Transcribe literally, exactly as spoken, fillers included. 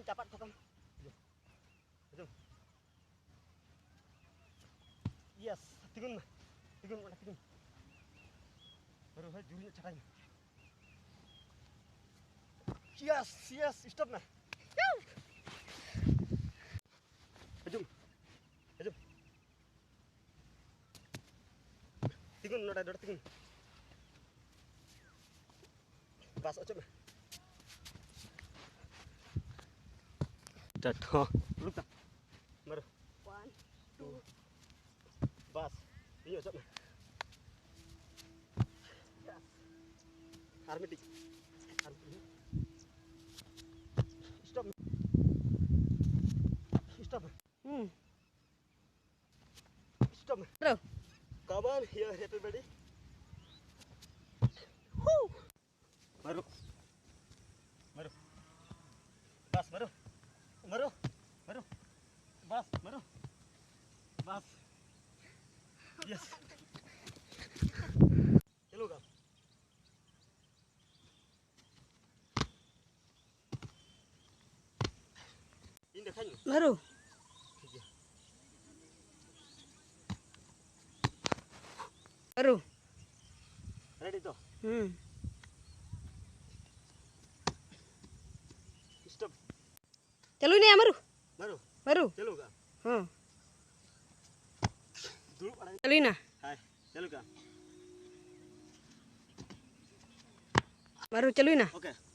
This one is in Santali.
ᱪᱟᱯᱟᱫ ᱠᱚᱛᱟᱢ᱾ ᱦᱤᱡᱩᱜ᱾ ᱦᱤᱡᱩᱜ᱾ Yes, ᱛᱤᱸᱜᱩᱱ ᱢᱮ᱾ ᱛᱤᱸᱜᱩᱱ ᱢᱮ, ᱚᱸᱰᱮ ᱛᱤᱸᱜᱩᱱ᱾ ᱟᱨᱚ ᱦᱳᱭ, ᱡᱳᱨ ᱧᱚᱜ ᱪᱷᱟᱴᱟᱭ ᱢᱮ᱾ Yes, yes, stop ᱢᱮ᱾ ᱦᱤᱡᱩᱜ ᱢᱮ᱾ ᱦᱤᱡᱩᱜ ᱢᱮ᱾ ᱛᱤᱸᱜᱩᱱ, ᱱᱚᱰᱮ, ᱱᱚᱰᱮ ᱛᱤᱸᱜᱩᱱ᱾ ᱵᱟᱥ, ᱚᱪᱚᱜ ᱢᱮ᱾ ᱴᱟᱴ, ᱦᱚᱸ, ᱩᱰᱩᱠ ᱛᱟᱢ᱾ ᱢᱟᱨᱳ᱾ One, two. ᱵᱟᱥ, ᱤᱧ ᱚᱪᱚᱜ ᱢᱮ᱾ ᱟᱨ ᱢᱤᱫᱴᱤᱡ᱾ ᱟᱨ ᱢᱤᱫᱴᱤᱡ᱾ Stop ᱢᱮ᱾ Stop ᱢᱮ᱾ ᱦᱩᱸ᱾ Stop. Bro. Come on here, everybody. Woo! ᱢᱟᱨᱳ᱾ ᱢᱟᱨᱳ᱾ ᱵᱟᱥ, ᱢᱟᱨᱳ᱾ ᱢᱟᱨᱳ᱾ ᱢᱟᱨᱳ᱾ ᱵᱟᱥ, ᱢᱟᱨᱳ᱾ ᱵᱟᱥ᱾ Yes. ᱪᱟᱹᱞᱩ ᱠᱟᱜ᱾ ᱤᱧ ᱫᱮᱠᱷᱟᱧ ᱢᱮ᱾ ᱢᱟᱨᱳ᱾ ᱴᱷᱤᱠ ᱜᱮᱭᱟ᱾ ᱢᱟᱨᱳ᱾ Ready ᱛᱚ? ᱦᱩᱸ᱾ Stop. ᱪᱟᱹᱞᱩᱭᱱᱟ ᱢᱟᱨᱳ᱾ ᱢᱟᱨᱳ᱾ ᱢᱟᱨᱳ᱾ ᱪᱟᱹᱞᱩ ᱠᱟᱜ᱾ ᱦᱚᱸ᱾ ᱫᱩᱲᱩᱵ ᱵᱟᱲᱟᱭ᱾ ᱪᱟᱹᱞᱩᱭᱱᱟ᱾ ᱦᱟᱭ᱾ ᱪᱟᱹᱞᱩ ᱠᱟᱜ᱾ ᱢᱟᱨᱳ ᱪᱟᱹᱞᱩᱭᱱᱟ᱾ Okay.